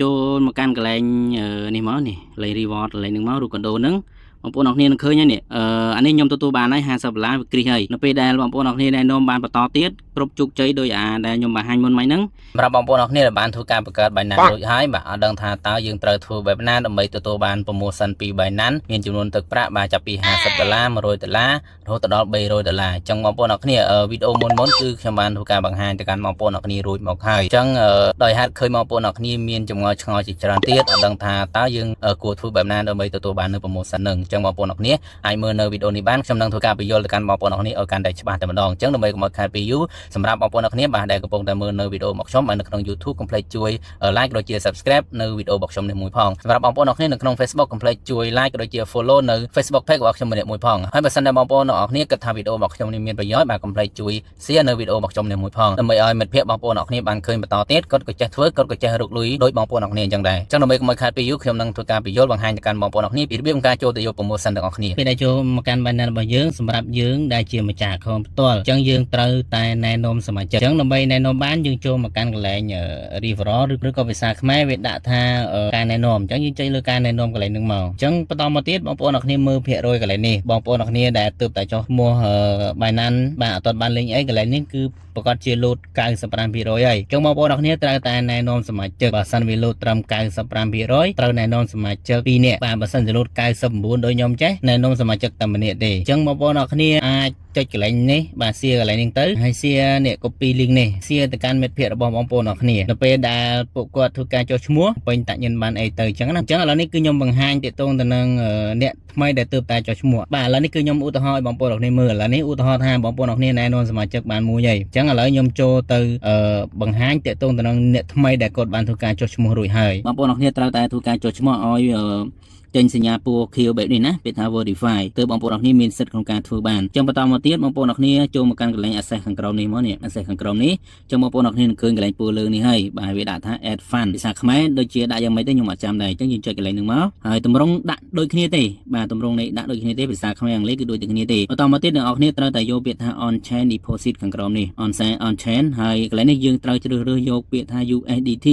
ចូលមកកាន់កន្លែងនេះមកនេះកន្លែង reward កន្លែងហ្នឹងមករូបកណ្ដូហ្នឹងបងប្អូនអរគ្នានឹងឃើញហើយនេះអឺអានេះខ្ញុំទទួលបានហើយ50ដុល្លារវាគ្រីសហើយនៅពេលដែលបងប្អូនអរគ្នាណែនាំបានបន្តទៀតគ្រប់ជោគជ័យដោយអាដែលខ្ញុំបង្ហាញមុនមិញហ្នឹងសម្រាប់បងប្អូនអរគ្នាដែលបានធ្វើការបង្កើត Binance រួចហើយបាទអត់ដឹងថាតើយើងត្រូវធ្វើបែបណាដើម្បីទទួលបាន promotion ពី Binance មានចំនួនទឹកប្រាក់បាទចាប់ពី50ដុល្លារ100ដុល្លាររហូតដល់300ដុល្លារអញ្ចឹងបងប្អូនអរគ្នាវីដេអូមុនមុនគឺខ្ញុំបានធ្វើការបង្ហាញទៅកាន់បងប្អូនអរគ្នារួចមកហើយអញ្ចឹងដោយហេតុឃើញបងប្អូនអរគ្នាមានចម្ងល់ឆ្ងល់ជាច្រើនទៀតអត់ដឹងថាតើយើងគួរធ្វើបែបណាដើម្បីទទួលបាននៅ promotion ហ្នឹងអញ្ចឹងបងប្អូនអរគ្នាអាចមើលនៅវីដេអូនេះបានខ្ញុំនឹងធ្វើការពន្យល់ទៅកាន់បងប្អូនអរគ្នាឲ្យកាន់តែច្បាស់តែម្ដងអញ្ចឹងដើម្បីកុំឲ្យខាតពេលយូរសម្រាប់បងប្អូនអរគ្នាបាទដែលកំពុងតែមើលនៅវីដេអូរបស់ខ្ញុំបាទនៅក្នុង YouTube កុំភ្លេចជួយ like ក៏ដូចជា subscribe នៅវីដេអូរបស់ខ្ញុំនេះមួយផងសម្រាប់បងប្អូនអរគ្នានៅក្នុង Facebook កុំភ្លេចជួយ like ក៏ដូចជា follow នៅ Facebook page របស់ខ្ញុំម្នាក់មួយផងហើយបើសិនតែបងប្អូនអរគ្នាគិតថាវីដេអូរបស់ខ្ញុំនេះមានប្រយោជន៍បាទកុំភ្លេចជួយ share នៅវីដេអូរបស់ខ្ញុំនេះមួយផងដើម្បីឲ្យមិត្តភ័ក្តិបងប្អូនអរគ្នាបានឃើញបន្តទៀតគាត់ក៏ចេះធ្វើគាត់ក៏ចេះរកលុយដូចបងប្អូនអរគ្នាអញ្ចឹងដែរអញ្ចឹងដើម្បីកុំឲ្យខាតពេលយូរខ្ញុំនឹងធ្វើការពន្យល់បង្ហាញទៅកាន់បងប្អូនអរគ្នាពីរបៀបនៃការចូលទៅយក promotion ទាំងអស់គ្នាពេលដែលចូលមកកាន់ Binance របស់យើងសម្រាប់យើងដែលជាម្ចាស់ account ផ្ទាល់អញ្ចឹងយើងត្រូវតែណែនាំសមាជិកអញ្ចឹងដើម្បីណែនាំបានយើងចូលមកកាន់កន្លែង referral ឬក៏ភាសាខ្មែរវាដាក់ថាការណែនាំអញ្ចឹងយើងចុចលើការណែនាំកន្លែងហ្នឹងមកអញ្ចឹងបន្តមកទៀតបងប្អូនអរគ្នាមើលភាគរយកន្លែងនេះបងប្អូនអរគ្នាដែលទើបតែចុះឈ្មោះ Binance បាទអត់ទាន់បានលេងអីកន្លែងនេះគឺប្រកាសជាលោត95%ហើយអញ្ចឹងបងប្អូនអរគ្នាត្រូវតែណែនាំសមាជិកបើសិនវាលោតត្រឹម95%ត្រូវណែនាំសមាជិក2នាក់បាទបើសិនជាលោត99ដូចខ្ញុំចេះណែនាំសមាជិកតែម្នាក់ទេអញ្ចឹងបងប្អូនអរគ្នាអាចចុចកន្លែងនេះបាទ share កន្លែងនេះទៅហើយ share នេះ copy link នេះ share ទៅកាន់មិត្តភ័ក្តិរបស់បងប្អូនអរគ្នានៅពេលដែលពួកគាត់ធ្វើការចុះឈ្មោះពេញតាក់ញិនបានអីទៅអញ្ចឹងណាអញ្ចឹងឥឡូវនេះគឺខ្ញុំបង្ហាញទាក់ទងទៅនឹងអ្នកថ្មីដែលទើបតែចុះឈ្មោះបាទឥឡូវនេះគឺខ្ញុំឧទាហរណ៍ឲ្យបងប្អូនអរគ្នាមើលឥឡូវនេះឧទាហរណ៍ថាបងប្អូនអរគ្នាណែនាំសមាជិកបានមួយហើយអញ្ចឹងឥឡូវខ្ញុំចូលទៅបង្ហាញទាក់ទងទៅនឹងអ្នកថ្មីដែលគាត់បានធ្វើការចុះឈ្មោះរួចហើយបងប្អូនអរគ្នាត្រូវតែធ្វើការចុះឈ្មោះឲ្យចេញសញ្ញាពណ៌ខៀវបែបនេះណាពាក្យថា verify ទើបបងប្អូនអរគ្នាមានសិទ្ធិក្នុងការធ្វើបានអញ្ចឹងបន្តមកទៀតបងប្អូនអរគ្នាចូលមកកាន់កន្លែង access ខាងក្រោមនេះមកនេះ access ខាងក្រោមនេះអញ្ចឹងបងប្អូនអរគ្នានឹងឃើញកន្លែងពណ៌លើនេះហើយបាទវាដាក់ថា add fund ភាសាខ្មែរដូចជាដាក់យ៉ាងម៉េចទេខ្ញុំអត់ចាំដែរអញ្ចឹងយើងចុចកន្លែងហ្នឹងមកហើយតម្រងដាក់ដូចគ្នាទេបាទតម្រងនេះដាក់ដូចគ្នាទេភាសាខ្មែរអង់គ្លេសគឺដូចតែគ្នាទេបន្តមកទៀតអ្នកនរគ្នាត្រូវតែយកពាក្យថា on chain deposit ខាងក្រោមនេះ on chain ហើយកន្លែងនេះយើងត្រូវជ្រើសរើសយកពាក្យថា USDT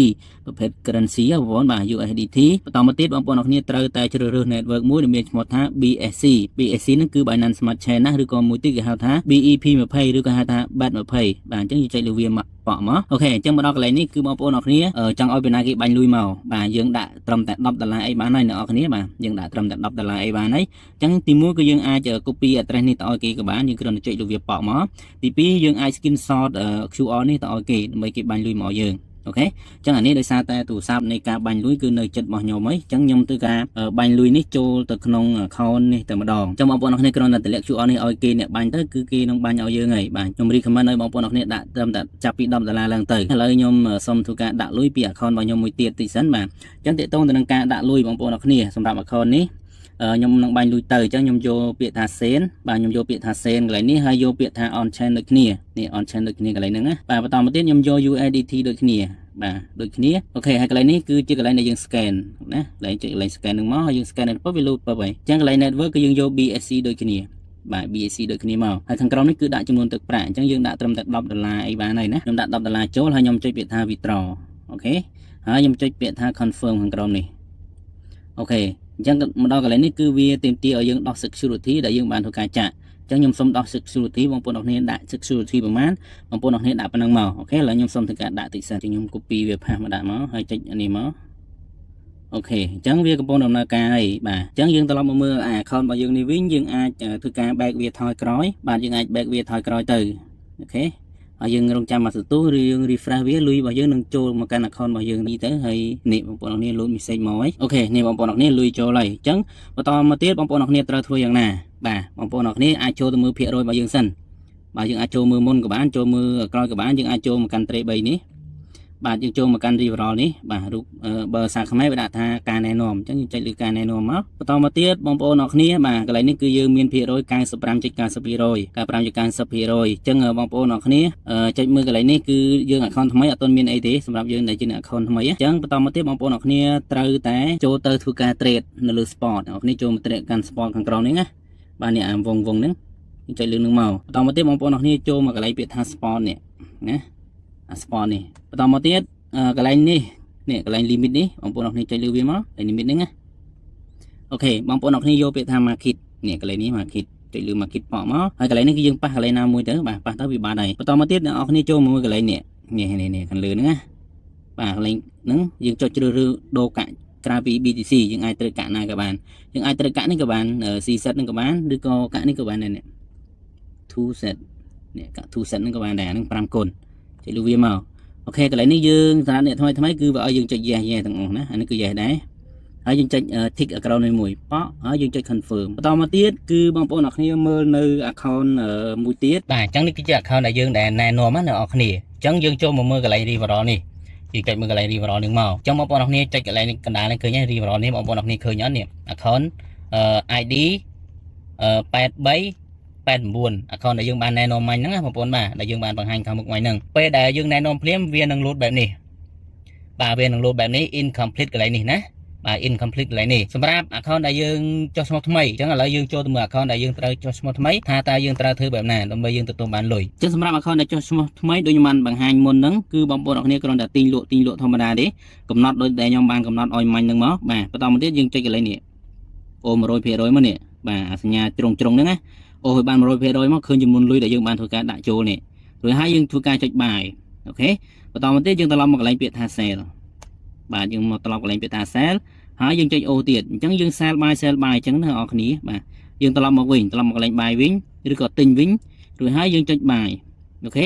ប្រភេទ currency បងប្អូនបាទ USDT បន្តមកទៀតបងប្អូនអរគ្នាត្រូវតែជ្រើសរើស network មួយដែលមានឈ្មោះថា BSC BSC ហ្នឹងគឺ Binance Smart Chain ណាឬក៏មួយទៀតគេហៅថា BEP20 ឬក៏ហៅថា BEP20 បាទអញ្ចឹងយើងចុចលើវាមកប៉ក់មក OK អញ្ចឹងមកដល់កន្លែងនេះគឺបងប្អូនអរគ្នាចង់ឲ្យពីណាគេបាញ់លុយមកបាទយើងដាក់ត្រឹមតែ10ដុល្លារអីបានហើយអ្នកនរគ្នាបាទយើងដាក់ត្រឹមតែ10ដុល្លារអីបានហើយអញ្ចឹងទីមួយគឺយើងអាច copy address នេះទៅឲ្យគេក៏បានយើងគ្រាន់តែចុចលើវាប៉ក់មកទីពីរយើងអាច screenshot QR នេះទៅឲ្យគេដើម្បីគេបាញ់លុយមកឲ្យយើង OK អញ្ចឹងអានេះដោយសារតែទូរស័ព្ទនៃការបាញ់លុយគឺនៅចិត្តរបស់ខ្ញុំហីអញ្ចឹងខ្ញុំធ្វើការបាញ់លុយនេះចូលទៅក្នុង account នេះតែម្ដងអញ្ចឹងបងប្អូនអរគ្នាគ្រាន់តែតម្លាក់ QR នេះឲ្យគេអ្នកបាញ់ទៅគឺគេនឹងបាញ់ឲ្យយើងហើយបាទខ្ញុំ recommend ឲ្យបងប្អូនអរគ្នាដាក់ត្រឹមតែចាប់ពី10ដុល្លារឡើងទៅឥឡូវខ្ញុំសូមធ្វើការដាក់លុយពី account របស់ខ្ញុំមួយទៀតតិចសិនបាទអញ្ចឹងទាក់ទងទៅនឹងការដាក់លុយបងប្អូនអរគ្នាសម្រាប់ account នេះខ្ញុំនឹងបាញ់លុយទៅអញ្ចឹងខ្ញុំយកពាក្យថា send បាទខ្ញុំយកពាក្យថា send កន្លែងនេះហើយយកពាក្យថា on chain ដូចគ្នានេះ on chain ដូចគ្នាកន្លែងហ្នឹងណាបាទបន្តមកទៀតខ្ញុំយក USDT ដូចគ្នាបាទដូចគ្នា OK ហើយកន្លែងនេះគឺជាកន្លែងដែលយើង scan ណាកន្លែងចុចកន្លែង scan ហ្នឹងមកហើយយើង scan ទៅវាលោតពឹបហើយអញ្ចឹងកន្លែង network គឺយើងយក BSC ដូចគ្នាបាទ BSC ដូចគ្នាមកហើយខាងក្រោមនេះគឺដាក់ចំនួនទឹកប្រាក់អញ្ចឹងយើងដាក់ត្រឹមតែ10ដុល្លារអីបានហើយណាខ្ញុំដាក់10ដុល្លារចូលហើយខ្ញុំចុចពាក្យថា withdraw OK ហើយខ្ញុំចុចពាក្យថា confirm ខាងក្រោមនេះ OK អញ្ចឹងមកដល់កន្លែងនេះគឺវាទាមទារឲ្យយើងដោះ security ដែលយើងបានធ្វើការចាក់អញ្ចឹងខ្ញុំសូមដោះ security បងប្អូនអរគ្នាដាក់ security ប្រហែលបងប្អូនអរគ្នាដាក់ប៉ុណ្ណឹងមក OK ឥឡូវខ្ញុំសូមធ្វើការដាក់តិចសិនខ្ញុំ copy វា paste មកដាក់មកហើយចុចអានេះមក OK អញ្ចឹងវាកំពុងដំណើរការហើយបាទអញ្ចឹងយើងត្រឡប់មកមើលអា account របស់យើងនេះវិញយើងអាចធ្វើការ back វាថយក្រោយបាទយើងអាច back វាថយក្រោយទៅ OK ហើយយើងរងចាំមកសន្ទុះឬយើង refresh វាលុយរបស់យើងនឹងចូលមកកាន់ account របស់យើងនេះទៅហើយនេះបងប្អូនអរគ្នាលុយ message មកហើយ OK នេះបងប្អូនអរគ្នាលុយចូលហើយអញ្ចឹងបន្តមកទៀតបងប្អូនអរគ្នាត្រូវធ្វើយ៉ាងណាបាទបងប្អូនអរគ្នាអាចចូលទៅមើលភាគរយរបស់យើងសិនបាទយើងអាចចូលមើលមុនក៏បានចូលមើលក្រោយក៏បានយើងអាចចូលមកកាន់ tray 3នេះបាទយើងចូលមកកាន់ referral នេះបាទរូបបើសារខ្មែរវាដាក់ថាការណែនាំអញ្ចឹងយើងចុចលើការណែនាំមកបន្តមកទៀតបងប្អូនអរគ្នាបាទកន្លែងនេះគឺយើងមានភាគរយ95.90% 95.90%អញ្ចឹងបងប្អូនអរគ្នាចុចមើលកន្លែងនេះគឺយើង account ថ្មីអត់ទាន់មានអីទេសម្រាប់យើងដែលជាអ្នក account ថ្មីអញ្ចឹងបន្តមកទៀតបងប្អូនអរគ្នាត្រូវតែចូលទៅធ្វើការ trade នៅលើ spot អរគ្នាចូលមក trade កាន់ spot ខាងក្រោមនេះណាបាទនេះអាវងវងហ្នឹងចុចលើនឹងមកបន្តមកទៀតបងប្អូនអរគ្នាចូលមកកន្លែងពាក្យថា spot នេះណាអា spot នេះបន្តមកទៀតកន្លែងនេះ នេះកន្លែង limit នេះបងប្អូនអរគ្នាចុចលើវាមកកន្លែង limit ហ្នឹងណា OK បងប្អូនអរគ្នាយកពាក្យថា market នេះកន្លែងនេះ market ចុចលើ market ប៉ក់មកហើយកន្លែងនេះគឺយើងប៉ះកន្លែងណាមួយទៅបាទប៉ះទៅវាបាត់ហើយបន្តមកទៀតអ្នកនរគ្នាចូលមកមើលកន្លែងនេះនេះនេះនេះខាងលើហ្នឹងណាបាទកន្លែងហ្នឹងយើងចុចជ្រើសរើសដូរកាក់ក្រៅពី BTC យើងអាចត្រូវកាក់ណាក៏បានយើងអាចត្រូវកាក់នេះក៏បាន CZ ហ្នឹងក៏បានឬក៏កាក់នេះក៏បានដែរនេះ 2 set នេះកាក់ 2 set ហ្នឹងក៏បានដែរអាហ្នឹង5គុណចុចលើវាមក OK កន្លែងនេះយើងសម្រាប់អ្នកថ្មីថ្មីគឺវាឲ្យយើងចុច yes yes ទាំងអស់ណាអានេះគឺ yes ដែរហើយយើងចុច tick account នេះមួយប៉ក់ហើយយើងចុច confirm បន្តមកទៀតគឺបងប្អូនអរគ្នាមើលនៅ account មួយទៀតបាទអញ្ចឹងនេះគឺជា account ដែលយើងដែលណែនាំណាអ្នកនរគ្នាអញ្ចឹងយើងចូលមកមើលកន្លែង referral នេះយើងចុចមើលកន្លែង referral នេះមកអញ្ចឹងបងប្អូនអរគ្នាចុចកន្លែងកណ្ដាលនេះឃើញហើយ referral នេះបងប្អូនអរគ្នាឃើញអត់នេះ account ID 83 89 account ដែលយើងបានណែនាំមិញហ្នឹងណាបងប្អូនបាទដែលយើងបានបង្ហាញខាងមុខមិញហ្នឹងពេលដែលយើងណែនាំភ្លាមវានឹងលោតបែបនេះបាទវានឹងលោតបែបនេះ incomplete កន្លែងនេះណាបាទ incomplete កន្លែងនេះសម្រាប់ account ដែលយើងចុះឈ្មោះថ្មីអញ្ចឹងឥឡូវយើងចូលទៅមើល account ដែលយើងត្រូវចុះឈ្មោះថ្មីថាតើយើងត្រូវធ្វើបែបណាដើម្បីយើងទទួលបានលុយអញ្ចឹងសម្រាប់ account ដែលចុះឈ្មោះថ្មីដូចខ្ញុំបានបង្ហាញមុនហ្នឹងគឺបងប្អូនអរគ្នាគ្រាន់តែទិញលក់ទិញលក់ធម្មតាទេកំណត់ដូចដែលខ្ញុំបានកំណត់ឲ្យមាញ់ហ្នឹងមកបាទបន្តមកទៀតយើងចុចកន្លែងនេះអូ100%មកនេះបាទអាសញ្ញាជ្រុងជ្រុងហ្នឹងណាអូឲ្យបាន100%មកឃើញចំនួនលុយដែលយើងបានធ្វើការដាក់ចូលនេះរួចហើយយើងធ្វើការចុច buy OK បន្តមកទៀតយើងត្រឡប់មកកន្លែងពាក្យថា sell បាទយើងមកត្រឡប់កន្លែងពាក្យថា sell ហើយយើងចុចអូទៀតអញ្ចឹងយើង sell buy sell buy អញ្ចឹងណាអ្នកនរគ្នាបាទយើងត្រឡប់មកវិញត្រឡប់មកកន្លែង buy វិញឬក៏ទិញវិញរួចហើយយើងចុច buy OK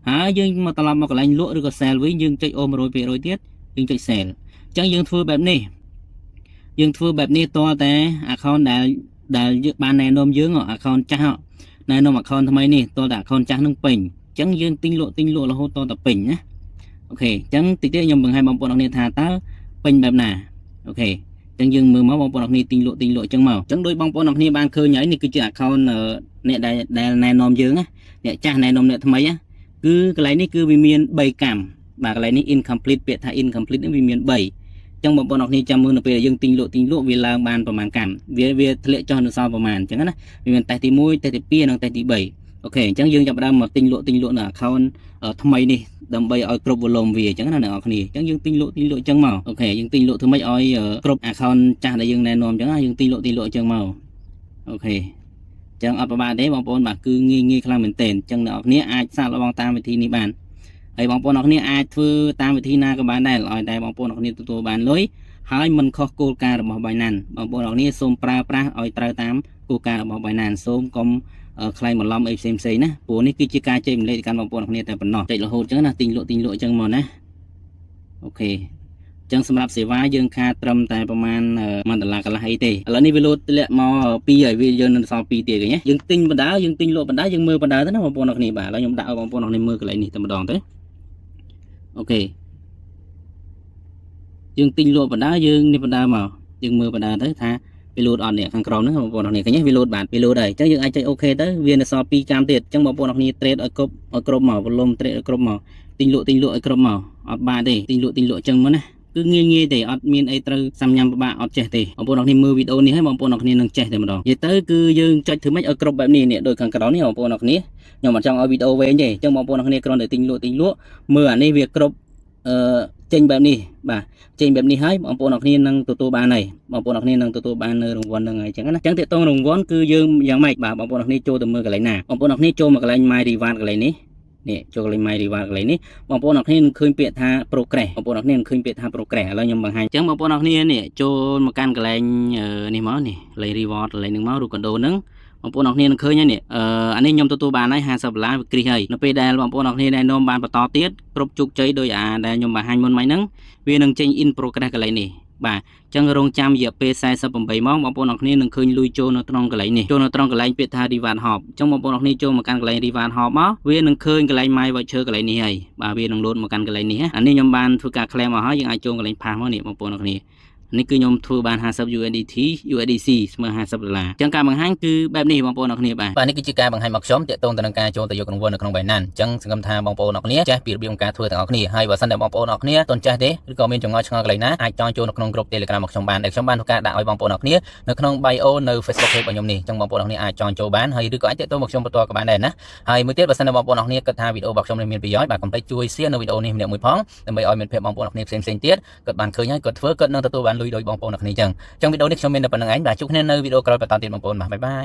ហើយយើងមកត្រឡប់មកកន្លែងលក់ឬក៏ sell វិញយើងចុចអូ100%ទៀតយើងចុច sell អញ្ចឹងយើងធ្វើបែបនេះយើងធ្វើបែបនេះតតែ account ដែលដែលយើងបានណែនាំយើង account ចាស់ណែនាំ account ថ្មីនេះតតែ account ចាស់នឹងពេញអញ្ចឹងយើងទិញលក់ទិញលក់រហូតតតែពេញណា OK អញ្ចឹងតិចទៀតខ្ញុំបង្ហាញបងប្អូនអរគ្នាថាតើពេញបែបណា OK អញ្ចឹងយើងមើលមកបងប្អូនអរគ្នាទិញលក់ទិញលក់អញ្ចឹងមកអញ្ចឹងដោយបងប្អូនអរគ្នាបានឃើញហើយនេះគឺជា account អ្នកដែលដែលណែនាំយើងណាអ្នកចាស់ណែនាំអ្នកថ្មីណាគឺកន្លែងនេះគឺវាមាន3កម្មបាទកន្លែងនេះ incomplete ពាក្យថា incomplete នេះវាមាន3អញ្ចឹងបងប្អូនអរគ្នាចាំមើលនៅពេលដែលយើងទិញលក់ទិញលក់វាឡើងបានប្រមាណកម្មវាវាធ្លាក់ចុះនៅសល់ប្រមាណអញ្ចឹងណាវាមានតេស្តទី1តេស្តទី2និងតេស្តទី3 OK អញ្ចឹងយើងចាប់ផ្ដើមមកទិញលក់ទិញលក់នៅ account ថ្មីនេះដើម្បីឲ្យគ្រប់ volume វាអញ្ចឹងណាអ្នកនរគ្នាអញ្ចឹងយើងទិញលក់ទិញលក់អញ្ចឹងមក OK យើងទិញលក់ធ្វើម៉េចឲ្យគ្រប់ account ចាស់ដែលយើងណែនាំអញ្ចឹងណាយើងទិញលក់ទិញលក់អញ្ចឹងមក OK អញ្ចឹងអត់ប្រហែលទេបងប្អូនបាទគឺងាយងាយខ្លាំងមែនទែនអញ្ចឹងអ្នកនរគ្នាអាចសាកល្បងតាមវិធីនេះបានហើយបងប្អូនអរគ្នាអាចធ្វើតាមវិធីណាក៏បានដែរឲ្យតែបងប្អូនអរគ្នាទទួលបានលុយហើយមិនខុសគោលការណ៍របស់ Binance បងប្អូនអរគ្នាសូមប្រើប្រាស់ឲ្យត្រូវតាមគោលការណ៍របស់ Binance សូមកុំខ្លែងបន្លំអីផ្សេងផ្សេងណាព្រោះនេះគឺជាការចែករំលែកទៅកាន់បងប្អូនគ្នាតែប៉ុណ្ណោះចុចរហូតចឹងណាទិញលក់ទិញលក់ចឹងមកណា OK ចឹងសម្រាប់សេវាយើងខាតត្រឹមតែប្រហែល1ដុល្លារកន្លះអីទេឥឡូវនេះវាលោតធ្លាក់មក2ហើយវាយើងនឹងសល់2ទៀតឃើញទេយើងទិញបណ្ដើយើងទិញលក់បណ្ដើយើងមើលបណ្ដើទៅណាបងប្អូនអរគ្នាបាទឥឡូវខ្ញុំដាក់ឲ្យបងប្អូនអរគ្នាមើលកន្លែងនេះតែម្ដងទៅ OK យើងទិញលក់បណ្ដើយើងនេះបណ្ដើមកយើងមើលបណ្ដើទៅថាវាលោតអត់នេះខាងក្រោមហ្នឹងបងប្អូនអរគ្នាឃើញទេវាលោតបាទវាលោតហើយអញ្ចឹងយើងអាចចុច OK ទៅវានៅសល់2កាំទៀតអញ្ចឹងបងប្អូនអរគ្នា trade ឲ្យគ្រប់ឲ្យគ្រប់មក volume trade ឲ្យគ្រប់មកទិញលក់ទិញលក់ឲ្យគ្រប់មកអត់បានទេទិញលក់ទិញលក់អញ្ចឹងមកណាគឺងាយងាយទេអត់មានអីត្រូវសាំញ៉ាំពិបាកអត់ចេះទេបងប្អូនអរគ្នាមើលវីដេអូនេះហើយបងប្អូនអរគ្នានឹងចេះតែម្ដងនិយាយទៅគឺយើងចុចធ្វើម៉េចឲ្យគ្រប់បែបនេះនេះដូចខាងក្រោមនេះបងប្អូនអរគ្នាខ្ញុំអត់ចង់ឲ្យវីដេអូវែងទេអញ្ចឹងបងប្អូនអរគ្នាគ្រាន់តែទិញលក់ទិញលក់មើលអានេះវាគ្រប់អឺចេញបែបនេះបាទចេញបែបនេះហើយបងប្អូនអរគ្នានឹងទទួលបានហើយបងប្អូនអរគ្នានឹងទទួលបាននៅរង្វាន់នឹងហើយអញ្ចឹងណាអញ្ចឹងទាក់ទងរង្វាន់គឺយើងយ៉ាងម៉េចបាទបងប្អូនអរគ្នាចូលទៅមើលកន្លែងណាបងប្អូនអរគ្នាចូលមកកន្លែង My Reward កន្លែងនេះនេះចូលកន្លែង My Reward កន្លែងនេះបងប្អូនអរគ្នានឹងឃើញពាក្យថា progress បងប្អូនអរគ្នានឹងឃើញពាក្យថា progress ឥឡូវខ្ញុំបង្ហាញអញ្ចឹងបងប្អូនអរគ្នានេះចូលមកកាន់កន្លែងនេះមកនេះកន្លែង reward កន្លែងហ្នឹងមករូបកណ្ដូហ្នឹងបងប្អូនអរគ្នានឹងឃើញហើយនេះអានេះខ្ញុំទទួលបានហើយ50ដុល្លារវាគ្រីសហើយនៅពេលដែលបងប្អូនអរគ្នាណែនាំបានបន្តទៀតគ្រប់ជោគជ័យដោយអាដែលខ្ញុំបង្ហាញមុនមិញហ្នឹងវានឹងចេញ in progress កន្លែងនេះបាទអញ្ចឹងរងចាំរយៈពេល48ម៉ោងបងប្អូនអរគ្នានឹងឃើញលុយចូលនៅត្រង់កន្លែងនេះចូលនៅត្រង់កន្លែងពាក្យថា reward hub អញ្ចឹងបងប្អូនអរគ្នាចូលមកកាន់កន្លែង reward hub មកវានឹងឃើញកន្លែង my voucher កន្លែងនេះហើយបាទវានឹងលោតមកកាន់កន្លែងនេះអានេះខ្ញុំបានធ្វើការ claim មកហើយយើងអាចចូលកន្លែង pass មកនេះបងប្អូនអរគ្នា នេះគឺខ្ញុំធ្វើបាន50 USDT USDC ស្មើ50ដុល្លារអញ្ចឹងការបង្ហាញគឺបែបនេះបងប្អូនអរគ្នាបាទបាទនេះគឺជាការបង្ហាញមកខ្ញុំទាក់ទងទៅនឹងការចូលទៅយករង្វាន់នៅក្នុង Binance អញ្ចឹងសង្ឃឹមថាបងប្អូនអរគ្នាចេះពីរបៀបការធ្វើទាំងអស់គ្នាហើយបើសិនតែបងប្អូនអរគ្នាទន់ចេះទេឬក៏មានចម្ងល់ឆ្ងល់កន្លែងណាអាចចង់ចូលនៅក្នុងក្រុម Telegram របស់ខ្ញុំបានដែលខ្ញុំបានធ្វើការដាក់ឲ្យបងប្អូនអរគ្នានៅក្នុង bio នៅ Facebook page របស់ខ្ញុំនេះអញ្ចឹងបងប្អូនអរគ្នាអាចចង់ចូលបានហើយឬក៏អាចទាក់ទងមកខ្ញុំបន្តក៏បានដែរណាហើយមួយទៀតបើសិនតែបងប្អូនអរគ្នាគិតថាវីដេអូរបស់ខ្ញុំនេះមានប្រយោជន៍បាទកុំភ្លេចជួយ share នៅវីដេអូនេះម្នាក់មួយផងដើម្បីឲ្យមានភាពបងប្អូនអរគ្នាផ្សេងៗទៀតគាត់បានឃើញហើយគាត់ធ្វើគាត់នឹងទទួលបានលុយដោយបងប្អូនអរគ្នាអញ្ចឹងអញ្ចឹងវីដេអូនេះខ្ញុំមានតែប៉ុណ្ណឹងឯងបាទជួបគ្នានៅវីដេអូក្រោយបន្តទៀតបងប្អូនបាទ bye bye.